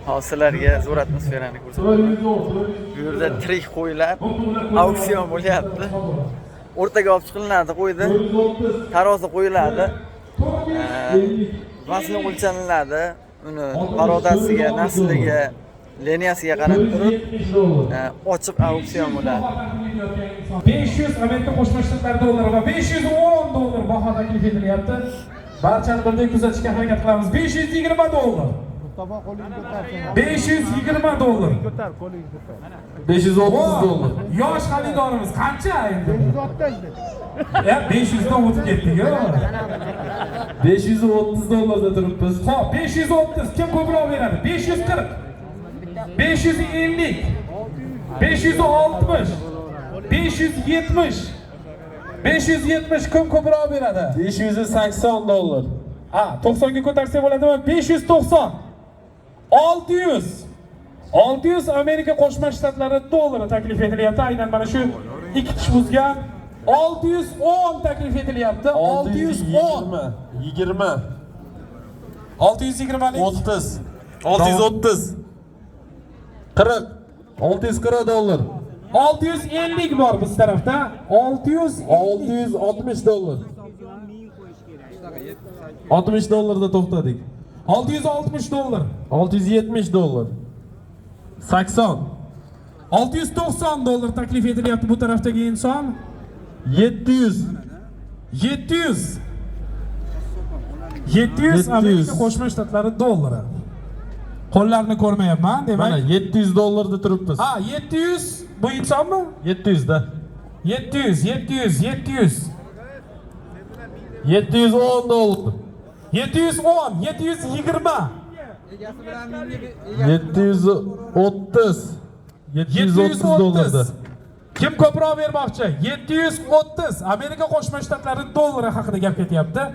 Hozir sizlarga zo'r atmosferani ko'rsataman. Bu yerda tirik qo'ylar auksion bo'lyapti. O'rtaga olib chiqilinadi qo'yni. Tarozi qo'yiladi. Vazni o'lchaniladi. Uni порода siga, nasliga, liniyasiga qarab turib, ochiq auksion bo'ladi. 500 Amerika Qo'shma Shtatlari dollari va 510 dollar baho taklif etilyapti. Barchani birdek kuzatishga harakat qilamiz. 520 dollar. Mustafa, qo'lingni ko'tarsin. 520 dollar. Ko'tar, qo'lingni ko'tar. 530 dollar. Yosh xaridorimiz qancha endi? 560 dedi. Ya 500 dan o'tib ketdik-ku. 530 dollarda turibmiz. Xo'p, 530 kim ko'proq beradi? 540. 550. 560. 570. 570 kim ko'proq beradi? 580 dollar. Ha, 90 ga ko'tarsak bo'ladimi? 590. 600. 600 Amerika Qo'shma Shtatlari dollari taklif etilyapti. Aynan mana shu ikki tish buzgan 610 taklif etilyapti. 610. 20. 620 lik. 30. 630. 40. 640 dollar. 650 bor biz tarafda. 600. 660 dollar. 60 dollarda to'xtadik. 660 dollar. 670 dollar. 80. 690 dollar taklif etilyapti bu tarafdagi inson. 700. 700. 700 Amerika Qo'shma Shtatlari dollari. Qo'llarni ko'rmayapman, demak. Mana 700 dollarda turibmiz. Ha, 700 bu insonmi? 700 da. 700, 700, 700. 710 dollar. 710, 720. 730. 730 dollarda. Kim ko'proq bermoqchi? 730 Amerika Qo'shma Shtatlari dollari haqida gap ketyapti.